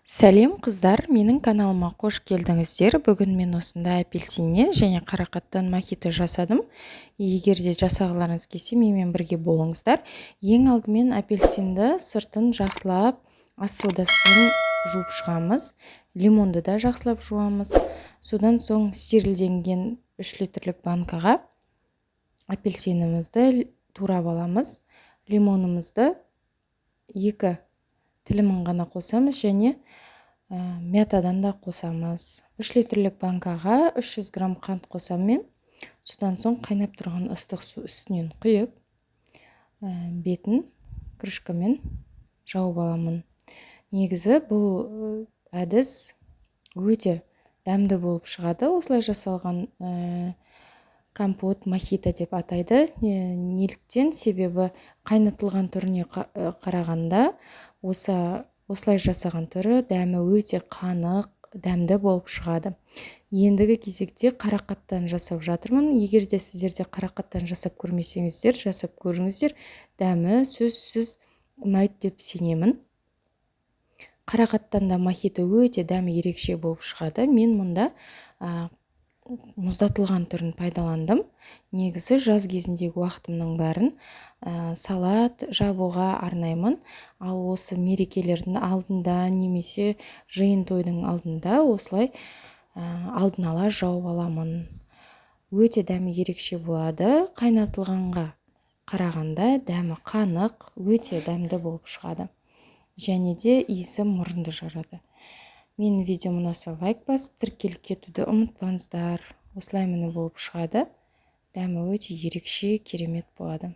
Сәлем, қыздар! Менің каналыма қош келдіңіздер! Бүгін мен осындай апельсиннен және қарақаттан мохито жасадым. Егер де жасағыларыңыз келсе, менімен бірге болыңыздар. Ең алдымен апельсинді сыртын жақсылап ас содасымен жуып шығамыз. Лимонды да жақсылап жуамыз. Содан соң стерилденген 3 литрлік банкаға апельсинімізді турап аламыз. Лимонымызды екі тілімін ғана қосамыз және мятадан да қосамыз. 3 литрлік банкаға 300 грамм қант қосамын мен. Содан соң қайнап тұрған ыстық су үстінен құйып, бетін крышкамен жауып аламын. Негізі бұл әдіс өте дәмді болып шығады. Осылай жасалған компот мохито деп атайды. Неліктен? Себебі қайнатылған түріне қарағанда осы осылай жасаған түрі дәмі өте қанық, дәмді болып шығады. Ендігі кезекте қарақаттан жасап жатырмын. Егер де сіздер де қарақаттан жасап көрмесеңіздер, жасап көріңіздер. Дәмі сөзсіз ұнайды деп сенемін. Қарақаттан да мохито өте дәмі ерекше болып шығады. Мен мұнда мұздатылған түрін пайдаландым. Негізі жаз кезіндегі уақытымның бәрін салат жабуға арнаймын. Ал осы мерекелердің алдында немесе жиын тойдың алдында осылай алдын ала жауып аламын. Өте дәмі ерекше болады. Қайнатылғанға қарағанда дәмі қанық, өте дәмді болып шығады және де иісі мұрынды жарады. Менің видеом ұнаса, лайк басып, тіркеліп кетуді ұмытпаңыздар. Осылай, міне, болып шығады. Дәмі өте ерекше, керемет болады.